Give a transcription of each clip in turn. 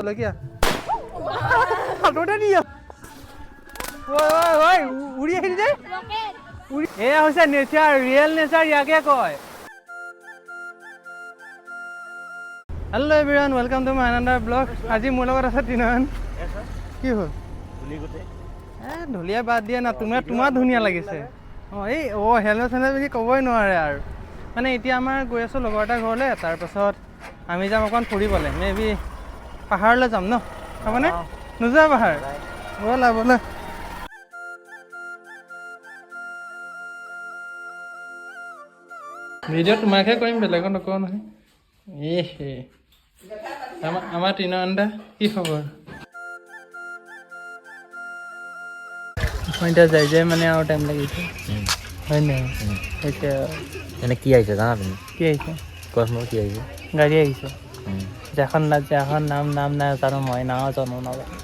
জলকীয়া হাততে দি ঐ ঐ ঐ, উৰি আহিল যে উৰি। এয়া হৈছে নেচাৰ, ৰিয়েল নেচাৰ ইয়াকে কয়। Hello everyone, welcome to my another vlog. আজি মোৰ লগত আছে তিনয়ন। কি হ'ল? এ ঢুলীয়া বাদ দিয়া না, তোমাৰ ধুনীয়া লাগিছে। অঁ, এই অঁ হেলমেট চেলমেট পিন্ধি ক'বই নোৱাৰে আৰু। মানে এতিয়া আমাৰ গৈ আছোঁ লগৰ এটাৰ ঘৰলৈ, তাৰপাছত আমি যাম অকণমান ফুৰিবলৈ, মে বি পাহাৰলৈ যাম ন? হ'বনে? নোযোৱা পাহাৰ? ব'লা ব'লা। ভিডিঅ' তোমাকহে কৰিম, বেলেগত নকৰোঁ নহয়। এ হে, আমাৰ তিনয়ন দা, কি খবৰ? এতিয়া যাই যাই মানে আৰু টাইম লাগিছে হয় নাই এতিয়া? এনে কি আহিছে জানা তুমি? কি আহিছে? কোৱাচোন বাৰু, কি আহিছে? গাড়ী আহিছে। যাখন না যাখন নাম নাম নাই জানো, মই নাও জানো নাজানো।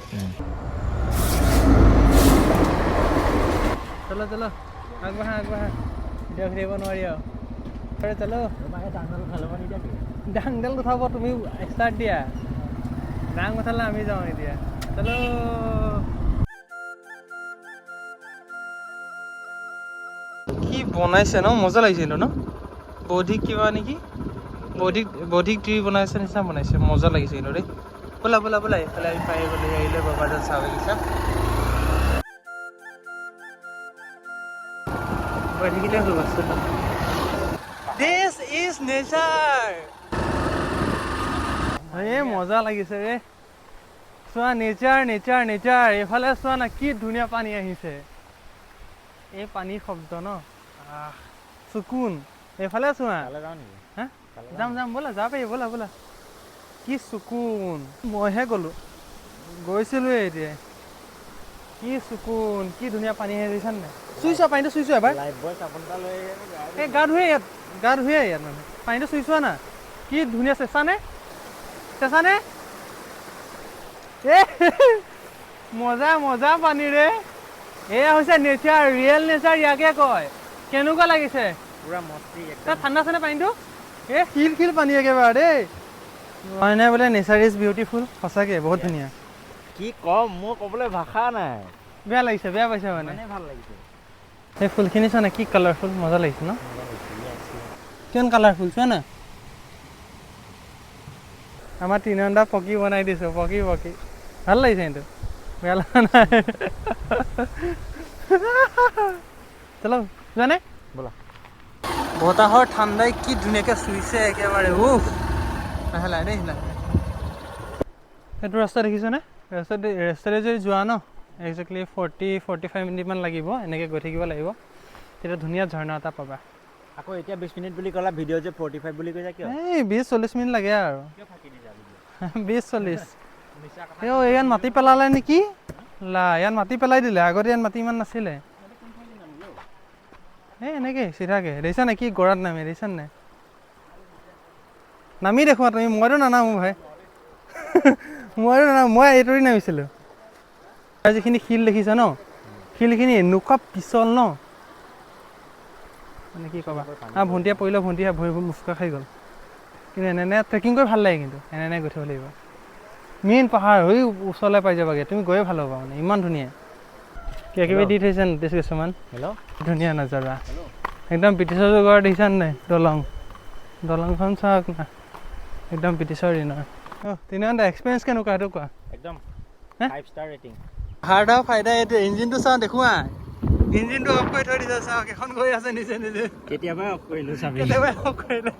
চলো চলো, আগবাঢ়া আগবাঢ়া, এতিয়া ৰখি থাকিব নোৱাৰি আৰু। আৰে চলো। ডাংডাল উঠাব তুমি ষ্টাৰ্ট দিয়া, ডাং উঠালে আমি যাওঁ এতিয়া। চলো। কি বনাইছে ন, মজা লাগিছে কিন্তু ন? বৌদ্ধিক কিবা নেকি, বৌদ্ধিক ট্ৰি বনাইছে নিচিনা বনাইছে, মজা লাগিছে কিন্তু দেই। ব'লা ব'লা ব'লা, এইফালে আমি পাই গ'লো। আহিলে বাবাজন চাহ বাগিচা। গৈ থাকিলে হ'ল বস্তুটো। This is nature. এই মজা লাগিছে ৰে। চোৱা, নেচাৰ নেচাৰ নেচাৰ। এইফালে চোৱা না, কি ধুনীয়া পানী আহিছে। এই পানীৰ শব্দ ন, আহ চুকুন। এইফালে চোৱা। হা, যাম যাম, ব'লা যাব পাৰি, ব'লা ব'লা। কি চুকুন, মইহে গ'লো, গৈছিলোৱে এতিয়া। কি চুকুন, কি ধুনীয়া পানী আহি দিছা নাই? চুইছা পানীটো? চুইছোঁ এবাৰ। এই গা ধুৱে ইয়াত, গা ধুৱে ইয়াত মানে। পানীটো চুই চোৱা না, কি ধুনীয়া। চেঁচা নে? চেঁচা নে? এ মজা মজা পানী ৰে। এয়া হৈছে নেচাৰ, ৰিয়েল নেচাৰ ইয়াকে কয়। কেনেকুৱা লাগিছে? পুৰা মস্তি। তাত ঠাণ্ডা আছেনে পানীটো? এই শিল শিল পানী একেবাৰে দেই। হয় নাই বোলে নেচাৰ is beautiful, সঁচাকৈ বহুত ধুনীয়া। কি কম, মোৰ ক'বলৈ ভাষা নাই। বেয়া লাগিছে, বেয়া পাইছে মানে। মানে ভাল লাগিছে। এই ফুলখিনি চোৱা না, কি কালাৰফুল, মজা লাগিছে ন? কিমান কালাৰফুল চোৱা না। আমাৰ তিনিটা পকী বনাই দিছোঁ, পকী পকী। ভাল লাগিছে কিন্তু, বেয়া লগা নাই। চলো, যোৱানে? ব'লা। বতাহৰ ঠাণ্ডাই কি ধুনীয়াকৈ চুইছে একেবাৰে। উফ, লাহে লাহে দেই, লাহে। এইটো ৰাস্তা দেখিছনে? ৰাস্তাৰে যদি যোৱা ন, একজেক্টলি 40-45 মিনিটমান লাগিব, এনেকৈ গৈ থাকিব লাগিব, তেতিয়া ধুনীয়া ঝৰ্ণা এটা পাবা। আকৌ এতিয়া 20 মিনিট বুলি ক'লা, ভিডিঅ' যে 45 বুলি কৈছা কিয়? এই 20-40 মিনিট লাগে আৰু। কিয় ফাঁকি দিছা ভিডিঅ'? 20-40। মিছা কথা। এই ইয়াত মাটি পেলালে নেকি? লা, ইয়াত মাটি পেলাই দিলে, আগতে ইয়াত মাটি ইমান নাছিলে। এই এনেকৈ চিধাকৈ দেখিছা নাই, কি গৰাত নামে দেখিছা নাই? নামি দেখুৱা তুমি, মইতো নানামো ভাই, মইতো নানামো, মই এইটোৰে নামিছিলোঁ। যিখিনি শিল দেখিছা ন, শিলখিনি এনেকুৱা পিছল ন, মানে কি ক'বা। ভণ্টিয়ে পৰিলে, ভণ্টিয়ে ভৰিবোৰ মুচকা খাই গ'ল। কিন্তু এনে এনে ট্ৰেকিং কৰি ভাল লাগে, কিন্তু এনে এনে গৈ থাকিব লাগিব। মেইন পাহাৰ হৈ ওচৰলৈ পাই যাবাগৈ তুমি, গৈয়ে ভাল পাবা মানে, ইমান ধুনীয়া। কিবা কিবি দি থৈছে নটিচ কিছুমান। হেল্ল'। ধুনীয়া নজাৰা একদম, ব্ৰিটিছৰ যুগৰ দেখিছা নাই দলং? দলংখন চাওক না, একদম ব্ৰিটিছৰ দিনৰ। অঁ, তেনেহ'লে এক্সপিৰিয়েঞ্চ কেনেকুৱা সেইটো কোৱা। একদম হে? 5 ষ্টাৰ ৰেটিং। হাৰ্ডৰ ফাইদা এইটো, ইঞ্জিনটো চাওঁ দেখুওৱা, ইঞ্জিনটো অফ কৰি থৈ দিছে, চাওক এখন গৈ আছে নিজে নিজে। কেতিয়াবাই অফ কৰিলোঁ চাবি। কেতিয়াবাই অফ কৰিলে।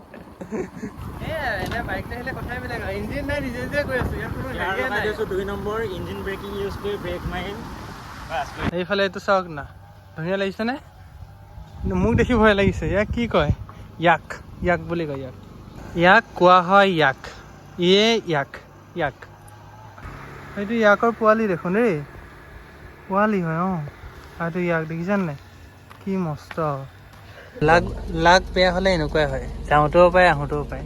এনে বাইক আহিলে কথাই বেলেগ, ইঞ্জিন নাই, নিজে নিজে গৈ আছোঁ, ইয়াত কোনো হেৰিয়ে নাই। 2 নম্বৰ ইঞ্জিন ব্ৰেকিং ইউজ কৰি ব্ৰেক মাৰিম। এইফালে এইটো চাওক না, ধুনীয়া লাগিছেনে? মোক দেখি ভয় লাগিছে। ইয়াক কি কয়? ইয়াক, ইয়াক বুলি কয়। ইয়াক, ইয়াক কোৱা হয় ইয়াক। ইয়ে ইয়াক, ইয়াক। এইটো ইয়াকৰ পোৱালি দেখোন দেই, পোৱালি হয়। অঁ, আৰু এইটো ইয়াক দেখিছা নাই, কি মস্ত। লাগ লাগ বেয়া হ'লে এনেকুৱাই হয়, যাওঁতেও পায় আহোঁতেও পায়।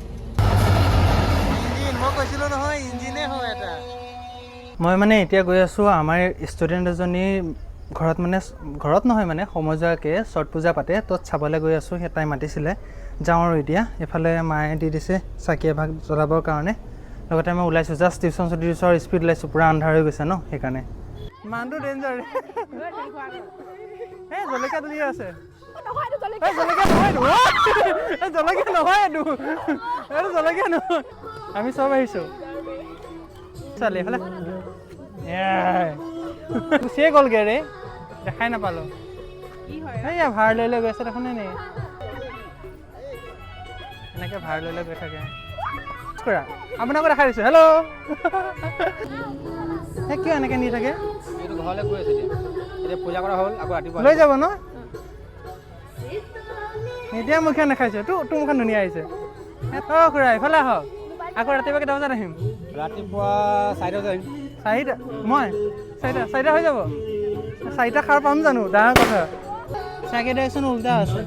ইঞ্জিন, মই কৈছিলোঁ নহয়, ইঞ্জিনে হয় এটা। মই মানে এতিয়া গৈ আছোঁ আমাৰ ষ্টুডেণ্ট এজনীৰ ঘৰত, মানে ঘৰত নহয়, মানে সমজুৱাকৈ ছট পূজা পাতে, ত'ত চাবলৈ গৈ আছোঁ। সেই তাই মাতিছিলে, যাওঁ আৰু এতিয়া। এইফালে মায়ে দি দিছে চাকি এভাগ জ্বলাবৰ কাৰণে। লগতে মই ওলাইছোঁ জাষ্ট টিউশ্যন ছুটি দিছোঁ আৰু স্পীড ওলাইছোঁ, পূৰা আন্ধাৰ হৈ গৈছে ন, সেইকাৰণে। মানুহটো ডেঞ্জাৰ। এই জলকীয়া তুলি আছে। এই জলকীয়া নহয় এইটো। অ! এই জলকীয়া নহয় এইটো, এইটো জলকীয়া নহয়। আমি চব আহিছোঁ। ছোৱালী এইফালে এয়াই। গুচিয়ে গ'লগৈ ৰে, দেখাই নাপালোঁ। এইয়া ভাৰ লৈ লৈ গৈ আছে দেখোন নে, এনেকৈ ভাৰ লৈ লৈ গৈ থাকে। কৰা আপোনাকো দেখাই দিছোঁ। হেল্ল', এই কিয় এনেকৈ নি থাকে? এইটো ঘৰলৈ গৈ আছে। এতিয়া এতিয়া পূজা কৰা হ'ল, আকৌ ৰাতিপুৱা লৈ যাব ন। এতিয়া মুখখন দেখাইছে। তোৰ মুখখন ধুনীয়া আহিছে। অ' খুৰা, এইফালে আহক। আকৌ ৰাতিপুৱা কেইটা বজাত আহিম? ৰাতিপুৱা 4টা বজাত আহিম। 4টা? মই 4টা হৈ যাব। 4টা সাৰ পাম জানো, ডাঙৰ কথা। চাকি ডাইৰেকশ্যন উল্টা আছে,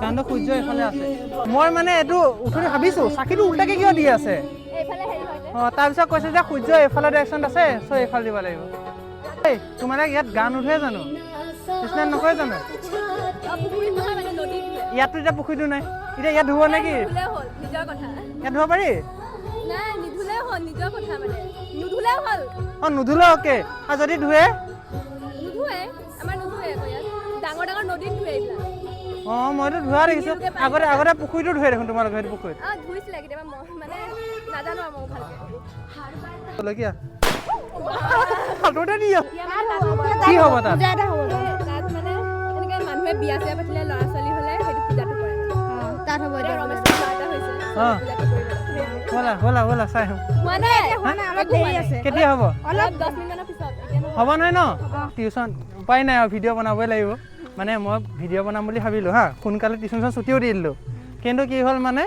কাৰণটো সূৰ্য এইফালে আছে। মই মানে এইটো উঠনি ভাবিছোঁ, চাকিটো উল্টাকৈ কিয় দি আছে। অঁ, তাৰপিছত কৈছে যে সূৰ্য এইফালে ডাইৰেকশ্যনত আছে, চ' এইফালে দিব লাগিব। এই তোমালোক ইয়াত গা নুধুৱে জানো? স্নান নকৰে জানো? ইয়াততো এতিয়া পুখুৰীটো নাই, এতিয়া ইয়াত ধুব নেকি? ইয়াত ধুব পাৰি? অঁ, নুধুলে অ'কে। আৰু যদি ধুৱে? অঁ, মইতো ধোৱা দেখিছোঁ আগতে। আগতে পুখুৰীটো ধুৱে দেখোন তোমালোকৰ সেইটো পুখুৰীত। জলকীয়া সাঁতোৰতে দি কি হ'ব তাত? মানুহে বিয়া চিয়া পাতিলে, ল'ৰা ছোৱালী হ'লে সেইটো পূজাটো কৰে। তাত হ'ব। এতিয়া ৰমেশৰ ল'ৰা এটা হৈছে। পূজাটো কৰিব। ব'লা ব'লা ব'লা, চাই আহোঁ। হোৱা নাই। হোৱা নাই, অলপ দেৰি আছে। কেতিয়া হ'ব? অলপ 10 মিনিটমানৰ পিছত, এতিয়া নহয়। হ'ব নহয় ন। টিউশ্যন উপায় নাই আৰু, ভিডিঅ' বনাবই লাগিব। মানে মই ভিডিঅ' বনাম বুলি ভাবিলোঁ হা, সোনকালে টিউশ্যন চিউশ্যন ছুটিও দি দিলোঁ। কিন্তু কি হ'ল মানে,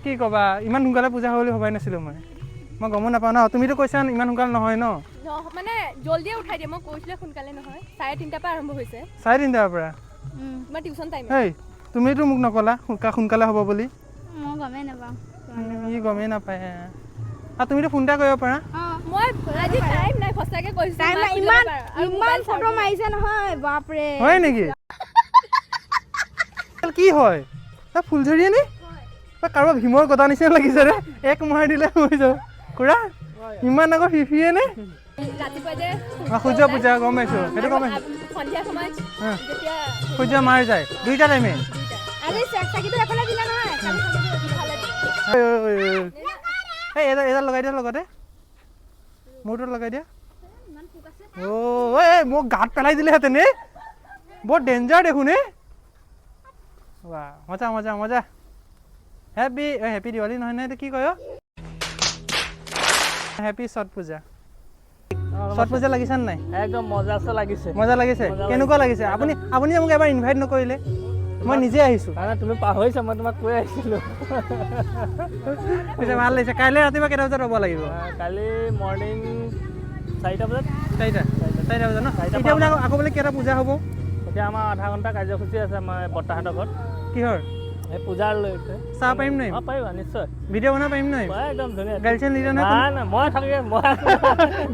কি ক'বা, ইমান সোনকালে পূজা হ'ব বুলি ভবাই নাছিলোঁ মই। মই গমো নাপাওঁ ন, তুমিতো কৈছা ইমান সোনকালে নহয় ন। মানে জল্দিয়ে উঠাই দিয়ে। মই কৈছিলে সোনকালে নহয়, 3:30ৰ পৰা আৰম্ভ হৈছে। 3:30ৰ পৰা? তোমাৰ টিউশ্যন টাইম। হেই, তুমিতো মোক নক'লা সোনকালে হ'ব বুলি। মই গমেই নাপাওঁ। ই গমেই নাপায়। আৰু তুমিতো ফোন এটা কৰিব পাৰা। মই আজি টাইম নাই, সঁচাকে কৈছোঁ। টাইম নাই। ইমান ইমান ফটো মাৰিছে নহয়, বাপৰে। হয় নেকি? কি হয়, ফুলঝৰিয়ে নে কাৰোবাৰ ভীমৰ গদা নিচিনা লাগিছে ৰে, এক মোহাৰি দিলে হৈ যাব। খুৰা, ইমান আকৌ ফিফিয়ে নে? ৰাতিপুৱা যে অ, সূৰ্য পূজা, গম পাইছোঁ, সেইটো গম পাইছোঁ। সন্ধিয়া সময়ত যেতিয়া সূৰ্য মাৰ যায়, দুইটা টাইমে। আজি চাকিটো এফালে দিলে নহয়, কালি চাকিটো ইফালে দিয়ে। এই এডাল লগাই দিয়া, লগতে মোৰটোত লগাই দিয়া। অ' এই মোক গাত পেলাই দিলেহেঁতেন। এই বৰ ডেঞ্জাৰ দেখোন। এই বাহ, মজা মজা মজা। হেপী হেপী দিৱালী নহয় নহয়, এইটো কি কয়? হেপী ছট পূজা। ছট পূজা লাগিছে নে নাই? একদম মজা লাগিছে। মজা লাগিছে? কেনেকুৱা লাগিছে? আপুনি যে মোক এবাৰ ইনভাইট নকৰিলে, মই নিজে আহিছোঁ। মানে তুমি পাহৰিছা, মই তোমাক কৈ আহিছিলোঁ। পিছে ভাল লাগিছে। কাইলৈ ৰাতিপুৱা কেইটা বজাত ৰ'ব লাগিব? কালি মৰ্ণিং 4টা বজাত। 4টা বজাত ন? 4টা। এতিয়া বোলে আকৌ বোলে কেইটা পূজা হ'ব? এতিয়া আমাৰ আধা ঘণ্টা কাৰ্যসূচী আছে আমাৰ বৰ্তাহঁতৰ ঘৰত। কিহৰ? এই পূজাৰ লৈ। চাব পাৰিম নাই? অঁ, পাৰিবা নিশ্চয়। ভিডিঅ' বনাব পাৰিম নাই? একদম ধুনীয়া। গাৰ্লফ্ৰেণ্ড নিদিয়া নহয়? নাই নাই, মই থাকি মই আছোঁ।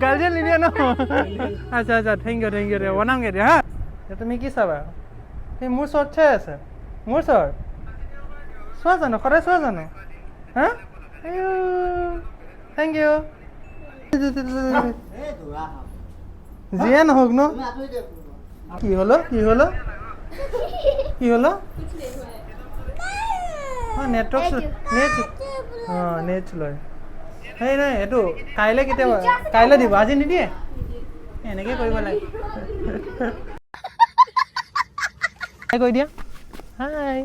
গাৰ্লফ্ৰেণ্ড নিদিয়া ন? আচ্ছা আচ্ছা, thank U thank U. দিয়া, বনামগৈ দিয়া। হা, এতিয়া তুমি কি চাবা? এই মোৰ শ্বৰ্ট চাই আছে। মোৰ শ্বৰ্ট চোৱা জানো? সদায় চোৱা জানো? হা, thank U. যিয়ে নহওক ন। কি হ'ল, কি হ'ল, কি হ'ল? অঁ, নেটৱৰ্ক, নেট, অঁ, নেট লয়। সেই নাই, এইটো কাইলৈ কেতিয়াবা, কাইলৈ দিব, আজি নিদিয়ে। এনেকৈ কৰিব লাগে। কৈ দিয়া হাই।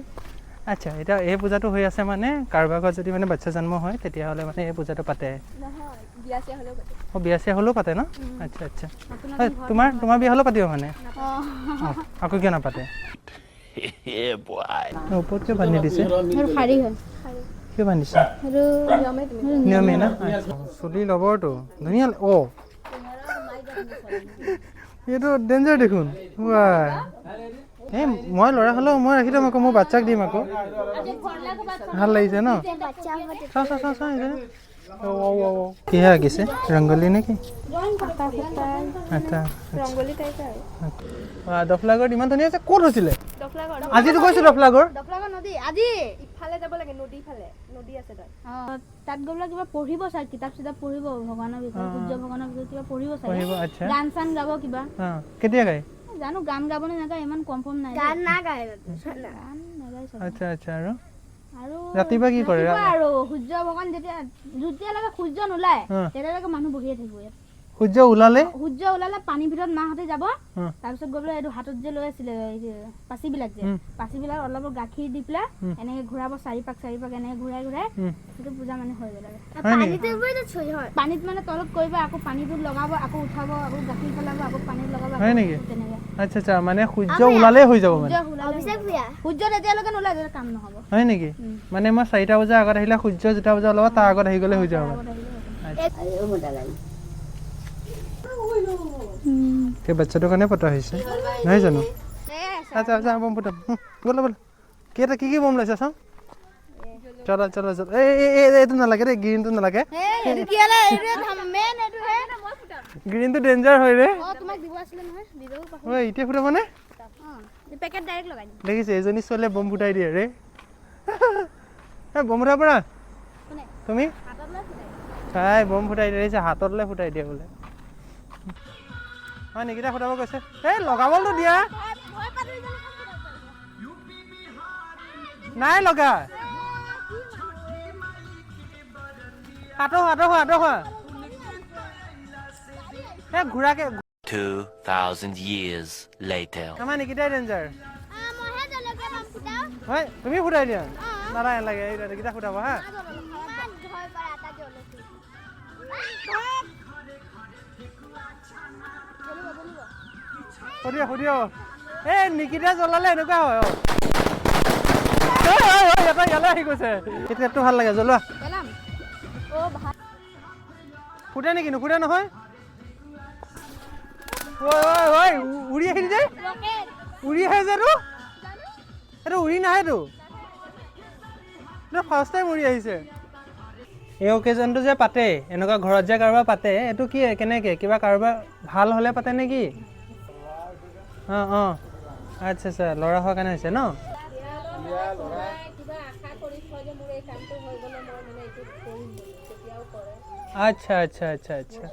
আচ্ছা, এতিয়া এই পূজাটো হৈ আছে, মানে কাৰোবাৰ ঘৰত যদি মানে বাচ্ছা জন্ম হয়, তেতিয়াহ'লে মানে এই পূজাটো পাতে। নহয়, বিয়া চিয়া হ'লেও পাতে। অঁ, বিয়া চিয়া হ'লেও পাতে ন? আচ্ছা আচ্ছা। ঐ, তোমাৰ বিয়া হ'লেও পাতিব মানে? অঁ, আকৌ কিয় নাপাতে? ওপৰত কিয় বান্ধি দিছে? সেইটো শাৰী হয়। কিয় বান্ধিছে? সেইটো নিয়মে তেনেকুৱা। নিয়মেই না। আচ্ছা। চুলি লবৰটো ধুনীয়া। অ', এইটো ডেঞ্জাৰ দেখোন। ৱাই, এই মই ল'ৰা হ'লেও মই ৰাখি থ'ম আকৌ, মোৰ বাচ্ছাক দিম আকৌ। ভাল লাগিছে ন? চাওঁ চাওঁ চাওঁ চাওঁ, এইজনী। অ', কিহে আঁকিছে? ৰংগলী নেকি? আচ্ছা। ৰংগলী টাইপ আৰু। দফলাগড় ইমান ধুনীয়া আছে, ক'ত হৈছিলে? দফলাগড়। আজিতো কৈছোঁ দফলাগড়। দফলাগড় নদী আজি। ইফালে যাব লাগে, নদীৰ ফালে, নদী আছে তাত। অঁ, তাত গৈ পেলাই কিবা পঢ়িব চাগে, কিতাপ চিতাপ পঢ়িব ভগৱানৰ বিষয়ে, সূৰ্য ভগৱানৰ বিষয়ে কিবা পঢ়িব চাগে, পঢ়িব, আচ্ছা। গান চান গাব কিবা। অঁ, কেতিয়া গায়? জানো গান গাব নে নাগায়, ইমান কনফাৰ্ম নাই। গান নাগায়। গান নাগায় চাগে। আচ্ছা আচ্ছা। আৰু আৰু ৰাতিপুৱা কি কৰে? ৰাতিপুৱা আৰু সূৰ্য ভগৱান যেতিয়ালৈকে সূৰ্য নোলায় তেতিয়ালৈকে মানুহ বহিয়ে থাকিব ইয়াত। সূৰ্য ওলালে? সূৰ্য ওলালে পানীৰ ভিতৰত মাহঁতে যাব, তাৰপিছত গৈ পেলাই এইটো হাতত যে লৈ আছিলে এই যে পাচিবিলাক যে, পাচিবিলাক অলপ গাখীৰ দি পেলাই এনেকে ঘূৰাব, চাৰিপাক চাৰিপাক এনেকে ঘূৰাই ঘূৰাই, সেইটো পূজা মানে হৈ গ'ল আৰু। হয় নেকি? পানীত মানে তলত কৰিব, আকৌ পানীটো লগাব, আকৌ উঠাব, আকৌ গাখীৰ পেলাব, আকৌ পানীত লগাব, হয় নেকি? তেনেকে। আচ্ছা আচ্ছা, মানে সূৰ্য ওলালেই হৈ যাব মানে? সূৰ্য ওলালে, সূৰ্য তেতিয়ালৈকে নোলায় তেতিয়া কাম নহ'ব। হয় নেকি? মানে মই 4টা বজাৰ আগত আহিলে সূৰ্য যেতিয়া বজা ওলাব তাৰ আগত আহি গ'লে হৈ যাব মানে। সেই বাচ্ছাটোৰ কাৰণে পতা হৈছে নহয় জানো? আচ্ছা আচ্ছা, বম ফুটাম। ব'লা ব'লা। কেইটা কি কি বম লৈছা চাওঁ। চলা চলা চলা। এই এই এইটো নালাগে দেই, গ্ৰীণটো নালাগে। গ্ৰীণটো ডেঞ্জাৰ হয় ৰে। ঐ এতিয়া ফুটাবনে? দেখিছে এজনী ছোৱালীয়ে বম ফুটাই দিয়ে ৰে। এই বম ফুটাব পাৰা তুমি? তাই বম ফুটাই দিয়ে, দেখিছা? হাতত লৈ ফুটাই দিয়ে বোলে। হয় নেকি? ফুটাব কৈছে। এই লগাবলৈতো দিয়া নাই লগা। আঁতৰ হোৱা, আঁতৰ হোৱা, আঁতৰ হোৱা। এই ঘূৰাকে। 2000 years later. আমাৰ নিকিতাই ডেঞ্জাৰ হয়। তুমি ফুটাই দিয়া? নালাগে নালাগে, এই নিকিতা ফুটাব। হা, সুধিব সুধিব। এই নিকিতা জ্বলালে এনেকুৱা হয়। অ ইয়ালৈ আহি গৈছে। এতিয়াতো ভাল লাগে জ্বলোৱা। ফুটে নেকি? নুফুটে নহয়। ঐ ঐ ঐ, উৰি আহিল যে, উৰি আহে যে এইটো। এইটো উৰি নাহেতো, এইটো ফাৰ্ষ্ট টাইম উৰি আহিছে। এই অকেজনটো যে পাতে, এনেকুৱা ঘৰত যে কাৰোবাৰ পাতে, এইটো কি কেনেকৈ কিবা কাৰোবাৰ ভাল হ'লে পাতে নেকি? অঁ অঁ, আচ্ছা আচ্ছা, ল'ৰা হোৱাৰ কাৰণে হৈছে ন? আচ্ছা আচ্ছা আচ্ছা আচ্ছা।